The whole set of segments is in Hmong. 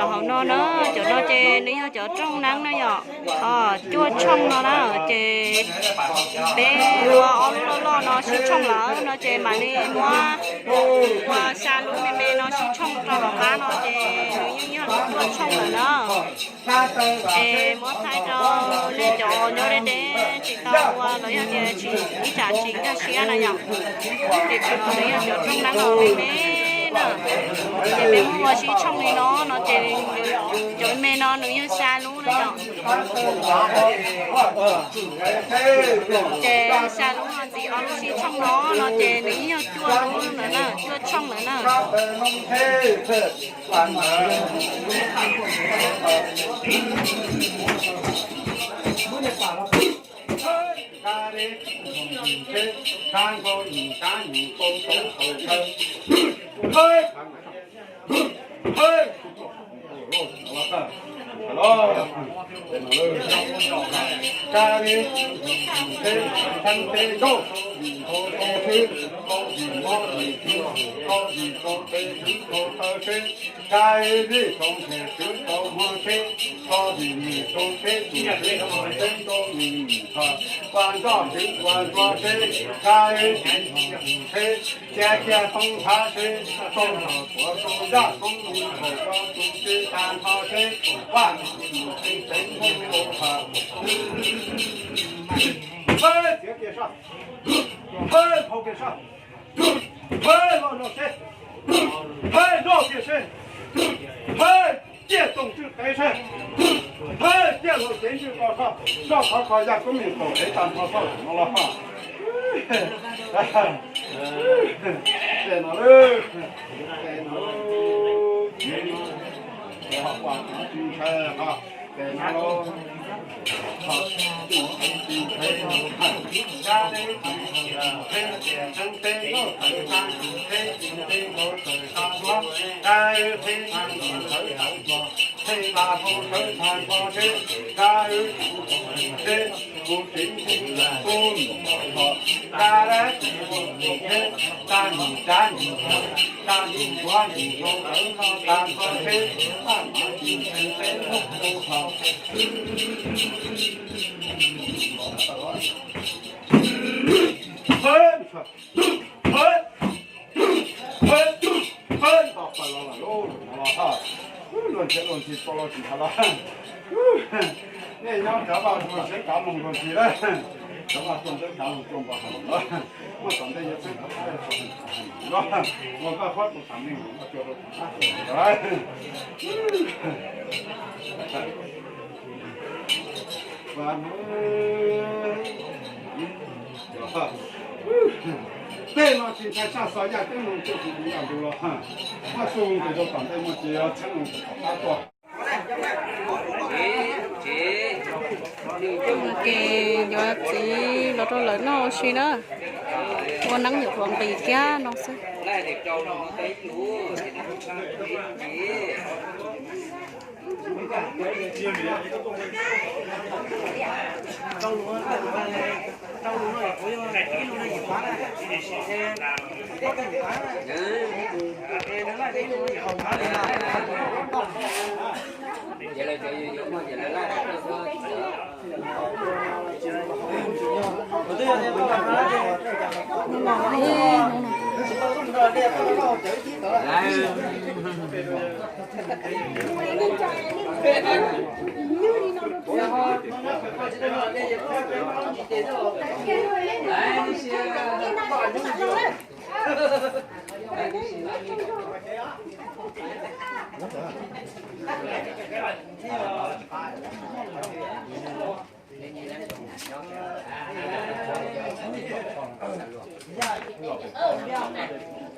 Hauv no na, cov no ces nws yog cov rooj neeb na yom, cuaj tshooj no na, ces peb ua ob lub loj loj no sib tshooj lawm no ces mam li muab ua xya lub me me no sib tshooj rau tom qab no ces nws yeej yog lub cuaj tshooj lawm na. Es muab thaij rau nej cov nyob deb deb tsis tau ua los yog tias tsis ib tsam tsis nkag siab na yom. Ces cov no nws yog cov rooj neeb me me na, ces peb muab ua sib tshooj li no no ces cov me no nws yog xya lub na yom. Ces xya lub no ntxiv ob lub sib tshooj no no ces nws yeej yog cuaj lub lawm na, cuaj tshooj lawm na. Npawg txiav kiag sab, npawg hau kiag sab, npawg los nrog seb, npawg nrog kiag seb, npawg ciaj toom tswj qev seb, npawg ciaj laus cev ntswj ko sab, nrog qhov ko yaj koob meej kaum qev tag nrho sab no los. Ces no, ces no, ces no, Luag nrhiav luag ntxhi pau los tsis tau los. Nej nyob cov vaj luag siab kav moog luag ntxhi lawm. Cov vaj tuaj ntawd kav moog tuaj npa heev lawm. Muaj tom ntej yuav txeeb tau, ua Vaj Huab tus tam neeg ua cua rau tom qab. Tej no tsis ntshai sab xov yaj teeb meem tuaj tsis yaj ntug los. Muab xu ntws rau tom ntej muaj tsis yog txheeb los tom qab tuaj. Ces yuav txiv los rau lawv noj ua si na. Ua neeb yuav qhuav nqis kiag no xwb.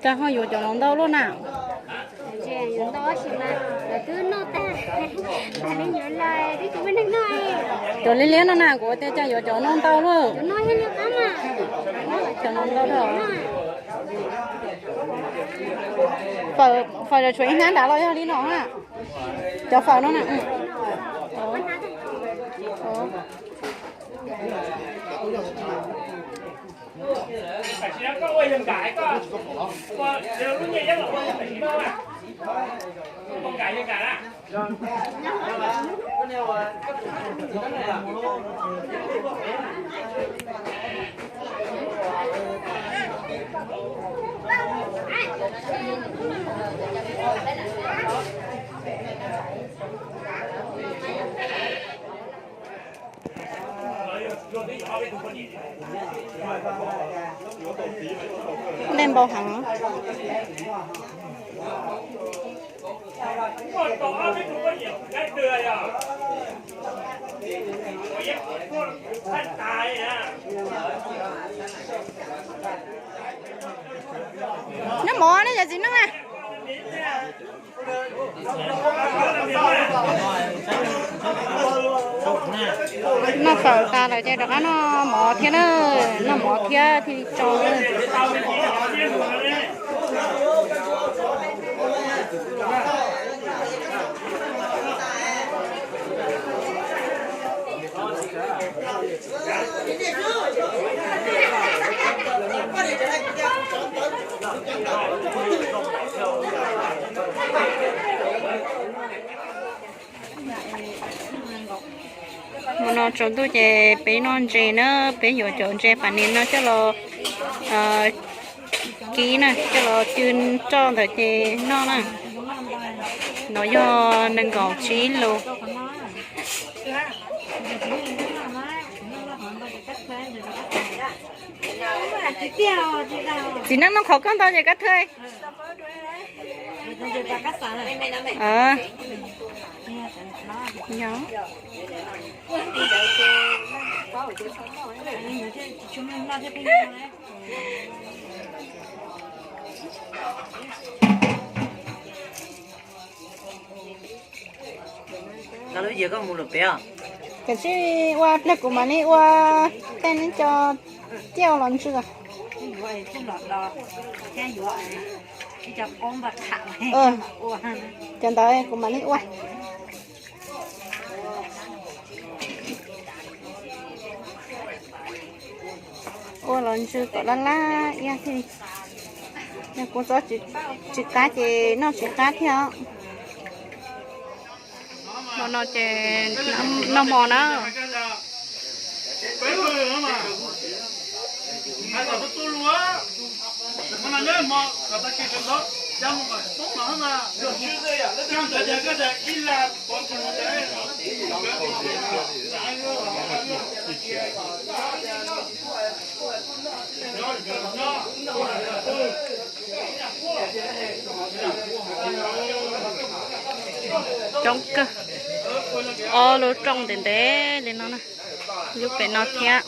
Cas ho yuav cov no ntau luaj na? Yuav ntau tab sis mas lawv twb noj tag, tas li yuav lawm twb tsis muaj neeg noj. Cov liab liab no na, kuv tias cas yuav cov no ntau luaj. Cov no yog liab qab mas. Cov no ntau dhau. Fawm, fawm tshuav ib hnab nrad los yog li no na. Cov fawm no na. Dej npau heev. Noj mov ne, yog txiv neej na. Noj fawm tas lawm ces rov qab noj mov thiab na, noj mov thiab thiaj li tso. Hmo no tsaus ntuj ces peb noj ntses na, peb yuav cov ntses pas nis no coj los kib na, coj los cw roj ntawd ces noj na. No yog nees nkaum tsib lus. Txiv neej noj qhauv koj ntau ces koj thawj. Koj mus lawm pem os. Koj sim ua pliag kuv mam li ua tej neb cov ciaj los ntsw. Cov ntawd kuv mam li ua. Ua los ntsw kom laj laj iab thiaj li. Yog kuv txob tsis qab ces noj tsis qab thiab os. Hmo no ces noj hmo na. Coob kawg, ob lub rooj ntev ntev li no na, lub pem no thiab.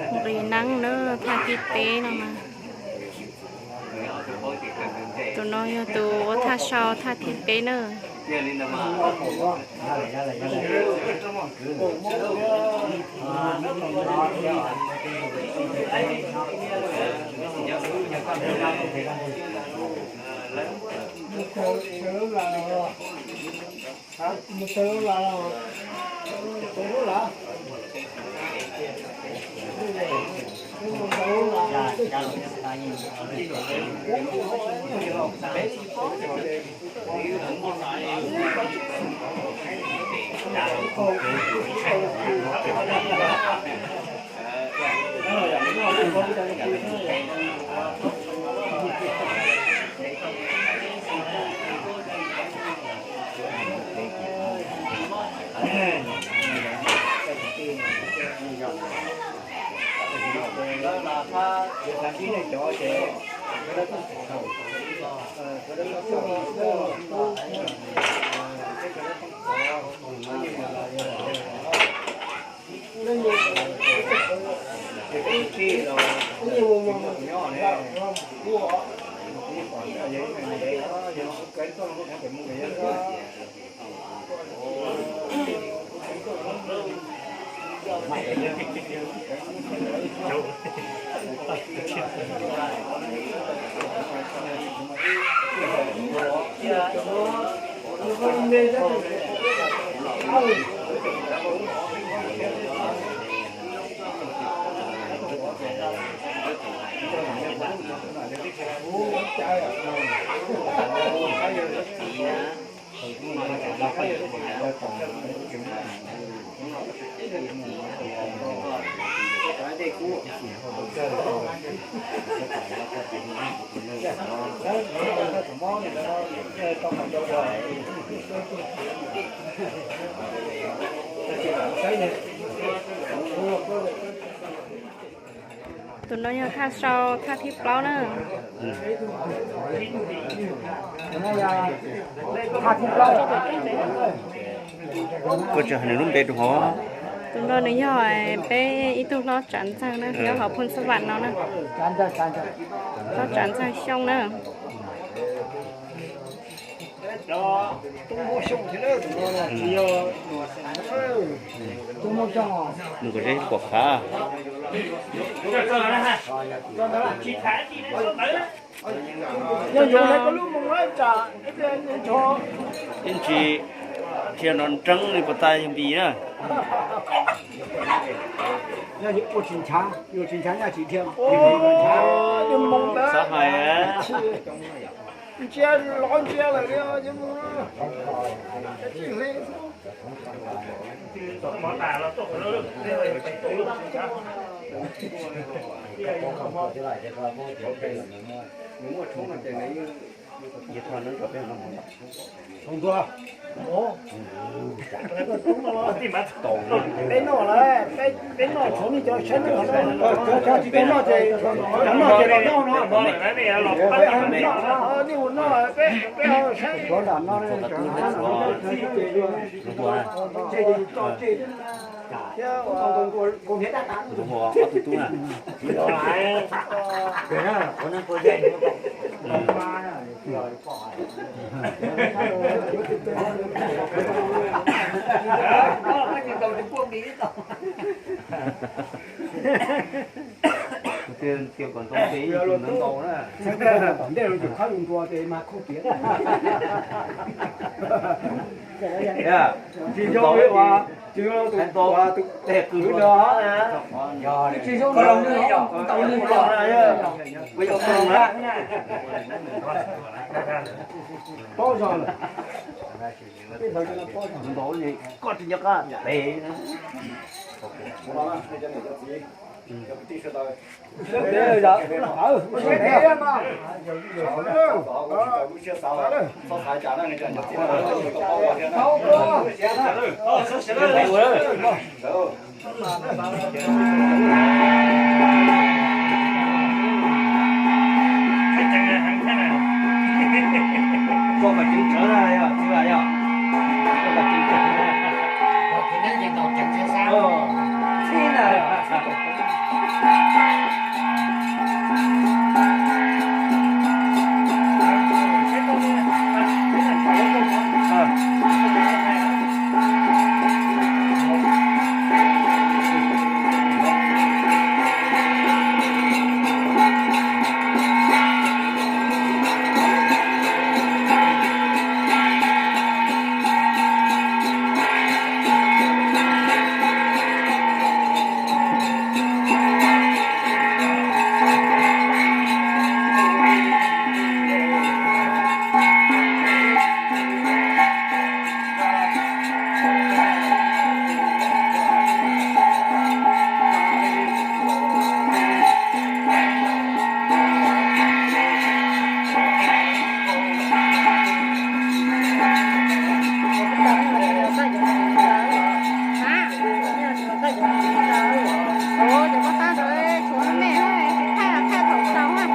Nqis neeb na, thaj thib peb no mas. Tus no yog tus ua thaj sau thaj thib peb na. Tus no yog thaj sau thaj thib plaub na. Koj tsis hais nws lub npe rau hov. Tus no nws yog peb ib tug hlob tsav ntxawg na, nyob hauv Phooj Xab Vam no na. Hlob tsav ntxawg Xyooj na. Nws kom zeb pom qab. Ib ntsis thiaj no nreeb li puas tas yog npis na. Xav hais. Peb noj lawm, peb noj tshuav nej cov saib noj, cov tsis tau noj ces, cov noj ces los noj no. Nej ua noj, peb, peb ho saib. Tias kom ntoo ces ib tug ntawd ntau na. Tom ntej los yus khab yus nruas ces mas khuj tiav. Tsis yog ua, tsis yog tus ntau, tus tes kwv ntau. Tsis yog ntau, ntau li los. Paub zog lawm. Ntau li koj tsis nco qab tes. Koj mas ceev tsawv na yog, txiv Vam yog. Ua, cov poj tab ntawd tshuav me me, thaij thaij thaum xaus na.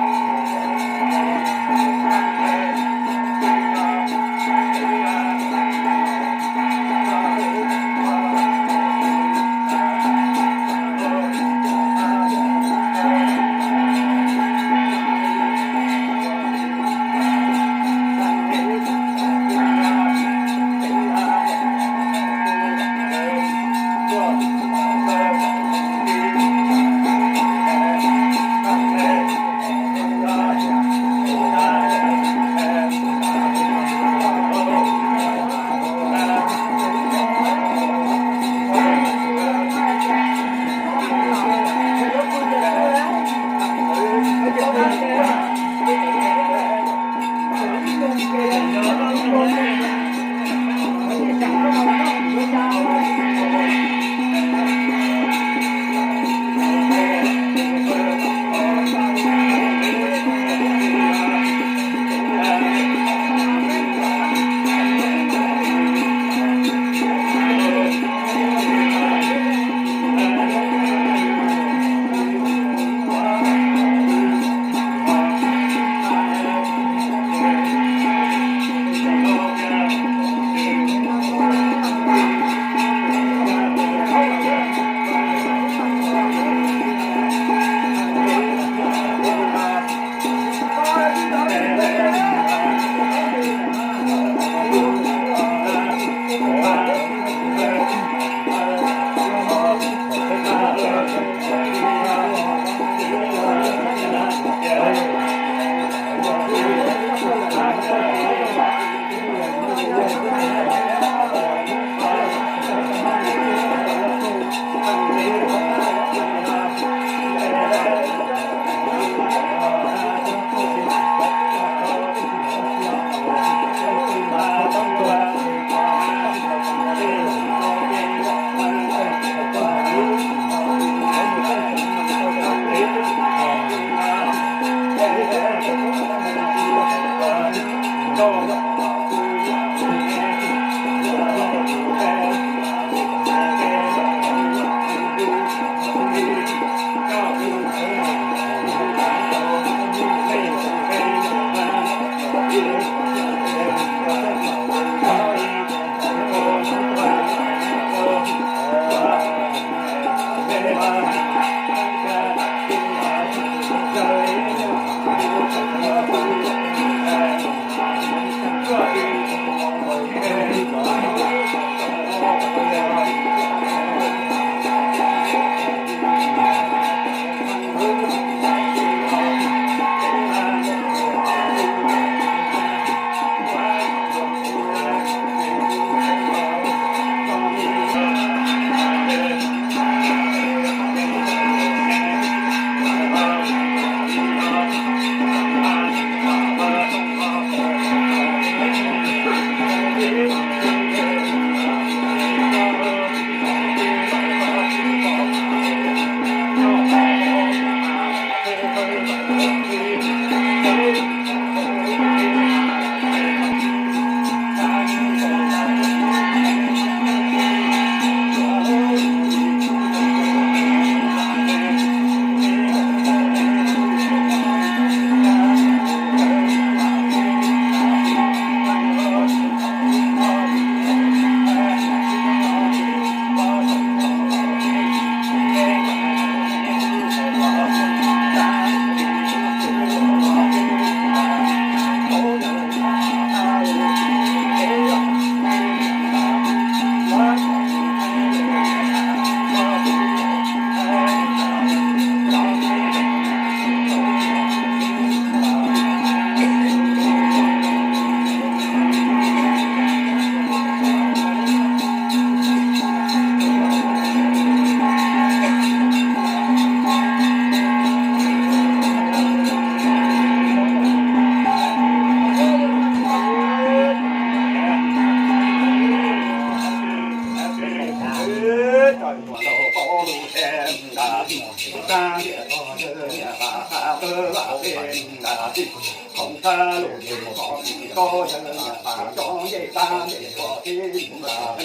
Khoom thawj lus yim qhov pib koj yawg niam tas cov ncej tab ncej puag pib mus nrad.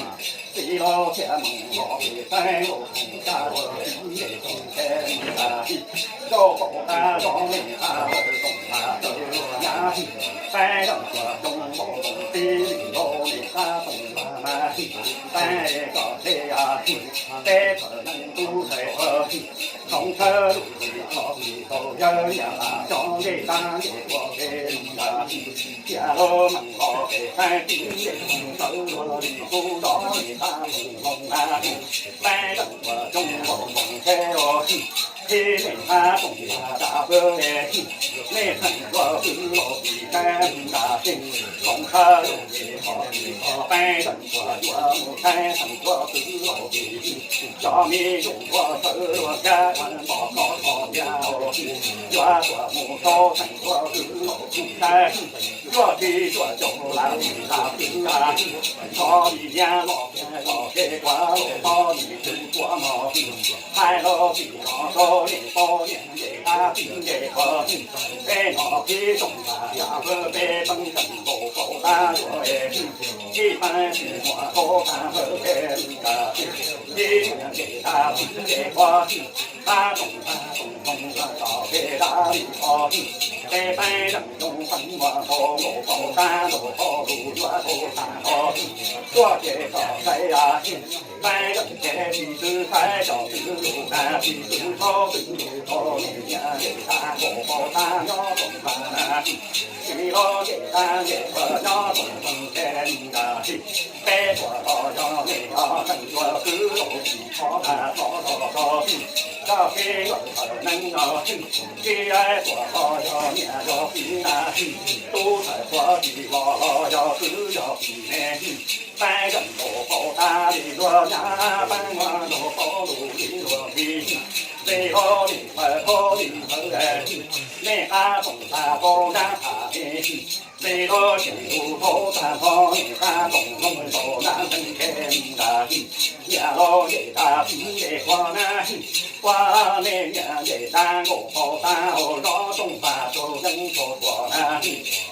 Txiv los thiaj mus los pem saib los khoom thawj lus yim ncej khoom thawj mus nrad. Zoj paum tab zoj nej qab lawm zoom mas tawv luag nyab. Saib zeej tuam coob npaum ntoos tib li nkaus nej qab toom mas mas. Saib kom teb peb thawm neeg tub ntxhais ua khoom thawj lus yim qhov pib koj yawg niam tas cov ncej tab ncej puag peb mus nrad. Thiaj los meem los pem saib tib ncej khoom tawv luag li kub zoj nej qab toom hloov na. Saib zeej tuam coob npaum ntoos teb los thib nej qab toom tas dab peb nej theej tuaj kwv los pim saib nrad. Khoom thawj lus yim qhov pib koj saib zeej tuam yuav mus saib theej tuaj kwv los pim. Cov me nyuam ua tawv luag nyab, pom koj txhom ntiag, yuav tuaj mus txhob theej tuaj kwv los pim saib. Cuaj tsib cuaj caum lam lam kwv, txhob li nyab los los kev kuav los txhob li tub kuav mog. Hais los tsis hnov rau nej poj niam nce qab tib nce puag. Peb no qhib toom tas yam peb peeb zeej nkaus paum tab luag es. Ib pab tsis muaj thaub tas peb nkas, ib niam nce qab tib nce puag. Qab toom qab toom hmoov los txog peb dab li os. Peb peeb zeej zoo peeb muaj nkaus nkaus paum tab nkaus paum lus yuav tau tas os. Tuaj ces kom saib, saib zeej ces tsis twv saib cov twv lus na, tsis twv thaub twv lus rau nej niam nce qab nkaus paum tab nyob toom tas na. Tsis los nce qab nce puag nyob toom toom ces nkas. Peb tuaj los yog nej os, theej tuaj kwv los tsis txhob tas txhob los txog. Koj qhib lawm thawm neeg os, tsis tuaj los yog niam yog txiv na. Tub ntxhais puag tsis los los yog kwv yog tij ne. Saib zeej nkaus paum tab li luag nyab, pab muaj nkaus paum lus li luag li. Npe los li pawg thaub li pawg, nej qab toom tas paum nyab tham li. Npe los tsis lus thaub tas nrho, nej qab toom hloov nkaus nyab ntees ke nkas. Niam los nce tas tib nce puag na, ua nej niam nce tas nkaus paum tab hau zov tooj pas rau yeeb rau tuam na.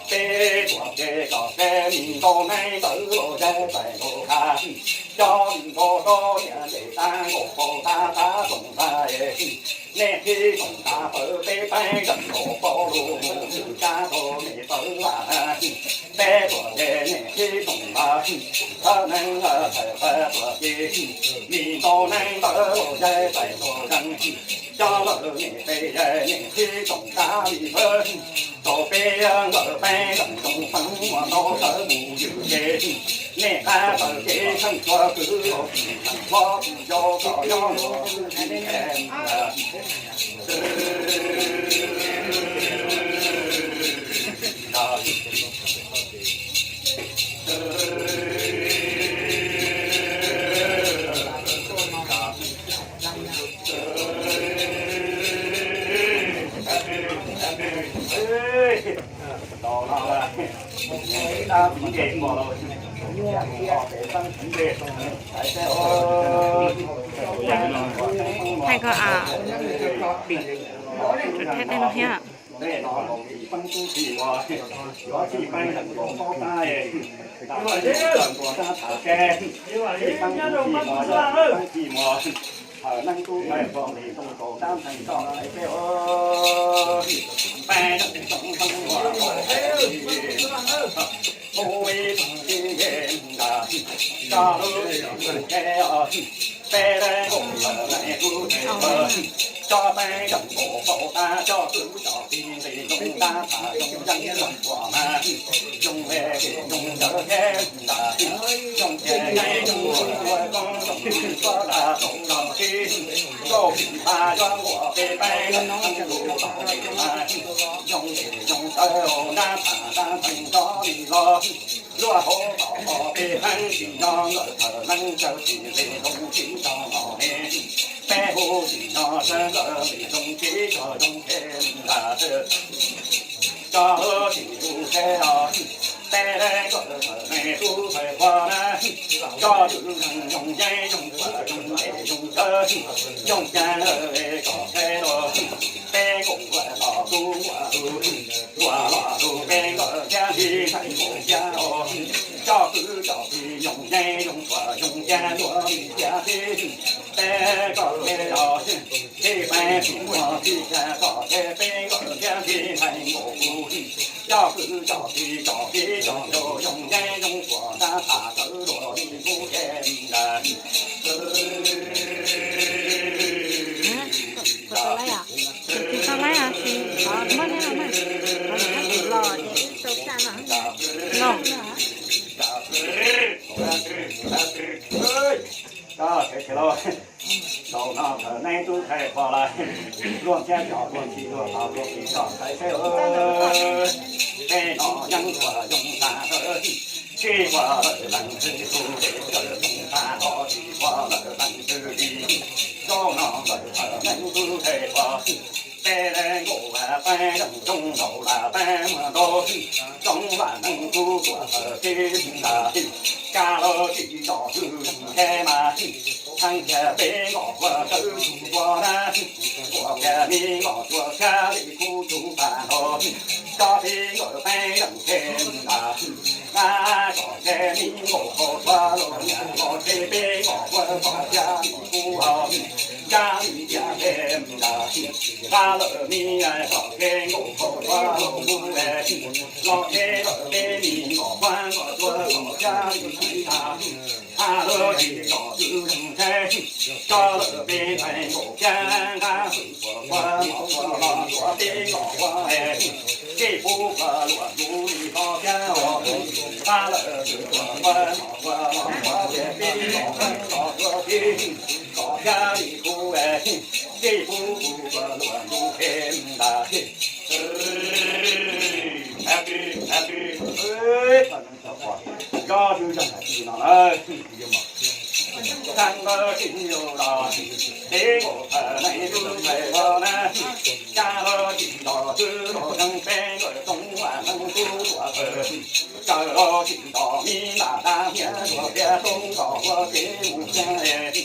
Peb tuam ces kom peb mi ntaus neeb ntawd los yav txais nkaus tas. Cov mi ntaus rau niam nce tas nkaus paum tab tab toom tas. Nej qhib toom tas pawg peb peeb zeej nkaus paum lus mus mus cab rau nej pawg vam na. Peb tuam ces nej qhib toom tas, thawj neeg txhais pawg tuam ces mi ntaus neeb ntawd los yav txais nkaus yeeb. Coj lawm nej peb yav nej qhib toom tas li pawg, rau peb nkawd peeb zeej zoo peeb muaj ntau tawv mus ywm ces nej qab tawm kev theej tuaj kwv los tsis theej tuaj yau kom nyob luag. Thaij koj a, tsuas thaij tej no thiab. Cov teeb zeej nkaus paum tab coj kwv cov tij nqis zoo tab tas zoo yeeb zoo tuam mas, zoo le zoo ntawd thiab ntas, zoo ces zoo ua koob zoo tsuab tas zoo los tib, kauj tsis tas yuav nquas peb teeb zeej lus tau mas, zoo zoo tawv nab tas nab ntees cov li los. Luaj hauv tom qhov peb heev tsis nyob lawm thawm neeb caw tsis li zoo tsis tau no ne. Peb hu tsis nyob sawv lawm li zoo tsis tau zoo phem ntas, cov hu tsis hu peb os. Peb leej nkauj thaum nej tub thawj qhua na, coj tug zoo yeeb zoo tshuaj zoo tes zoo taw, zoo cav kom tshaib los, peb nkauj ua los tub ua lug, ua los lug peb nkauj thiab li hais nkaus thiab os. Coj kwv coj tij zoo yeeb zoo tshuaj zoo cav yuav li cas thiab, peb koj peb los, tij peb tsis muaj tij cav kom thiab peb nkauj thiab li hais nkaus kuv. Coj kwv coj tij coj tij coj nraug zoo yeeb zoo tshuaj ntab tas tawv luag li kuv ces ntag. Tsis tau laib os, tsis, qhov muab neb los mas, qhov neb los ces ib tau xya no. Los. Zaum no thaum neb tub thawj qhua lawm, luag thiab cov luag tsis luag los luag tsis txhob xaiv seb, peb no yeeb tshuaj zoo tas tawv, tsis ua lawm leej twg tus dej tshuaj zoo tas tawv, tsis ua lawm leej twg li. Zaum no thaum neb tub thawj qhua, peb leej nkauj peb leej zoo nraug lam peb muaj nraug, zoo lam neeg tub tuaj tawm tib ntag, kab lab tsis tau hwj ntshe mas, theej kiag peb nkauj ua sawv tsuag na, ua kiag me nkauj ua xya li kuv tub tas nrho, tsob peb nkauj peb leej teb ntag. Nab kom tseb me nkauj qhov tsuag los niam los tseb peb nkauj ua kom xya li kuv os, xya li tiag peb ntag. Nab lawm me kom tseb nkauj qhov tsuag los kuv los tseb lawm peb me nkauj ua kom xya li kuv tas. Hab lub tsis tau tw zoo ntshe, tso lawm peb ntxhais nkaus kiag nqa hwj puas ua mos ua los tuav peb nkauj ua, tsis pub ua luam yus li tod thiab os. Hab lawm hwj puas ua mos ua los tuav peb nkauj ua los tuav peb nkauj kiag li kuv, tsis pub ua luam yus phem ntag. Zos zoo zoo hais tias no lawm, txheeb lawm tsis yog los, peb nkauj thaum nej tub thawj qhua na, kab lab tsis tau hwj los neeg peb nkauj tub ua neeg tub ua, tsaws los tsis tau me nta dab hniav luag thiab tub nkauj ua kev mus kiag,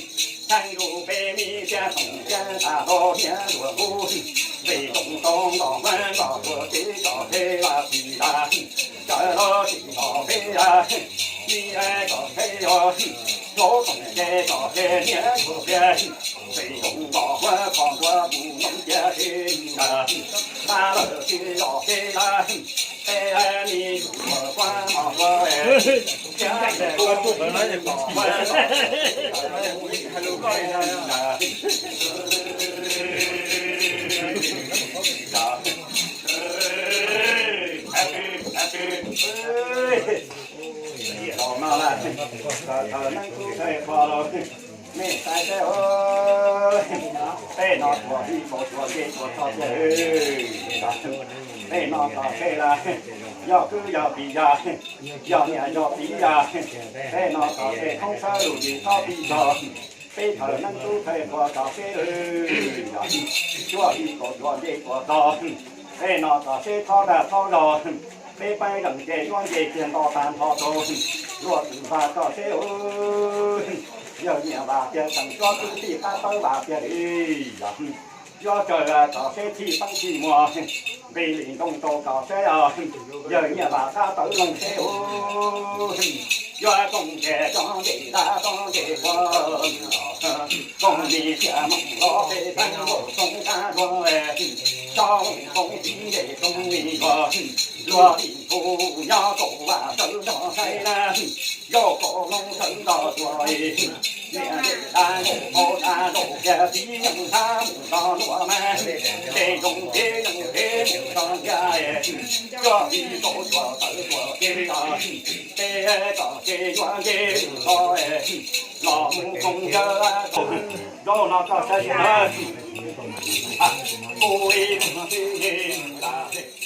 theej yus peb me thiab toom thiab tas los hniav luag kuv, vim zoo tau nkauj muab nkauj ua kev tso kev vaj tsis tas, tsaws los tsis tau peb, me kom peb yog, hlob toom kev tso kev hniav luag thiab, vim zoo nkauj muab kho ntua mus noog kiag kev ntag, nta lawm tsis los kev lawm, peb me ua kuab mos ua, thiab kuv ua Zaum no lawm, thaum neb tub thawj qhua los, nej saib seb, tej no tuam hli tuam tuam nce tuam txog tiag. Tej no tom tej lawm, yog kwv yog tij yog, yog niam yog txiv yog, tej no tom tej thoob sawv lug yim txhob pib zog. Peb thaum neb tub thawj qhua tom seb, cuaj hli tuam tuam nce tuam txog, tej no tom seb txhob dag txhob zog. Peb pab zeem ces yuav nce kiag nto tag nrho rau, luag txwm vas txog seb, yawg Nyiaj Vam tiag tseem tsob kwv tij qab tawb vas tiag li. Yuav tsaws txog seb txhij teeb txhij muag, nqis li ntoo rau txog seb, yawg Nyiaj Vam qab tawb loog seb, yuav koom ntes tsob nce dab tsob nce qhua, koom ni xiam moos los peb teeb nkaus tsob kab luag, tsob moos koob tib nce tsob ni yuav, luag li ntxhua nyob kaum vam sawv nrog saib na, yog kaum loo sawv nrog tuag, niam nce dab nkaus hauv dab zaum kiag tib nyeem hab mus txog luag mas, ces zoo peb yeej peb mus txog ntiag, cuaj hli kaum tuam tawm tuam kev txog, peb txog kev yuav nce mus txog, los mus koom yawg, zaum no txog saib seb, kuv ib tug tib neeg tas.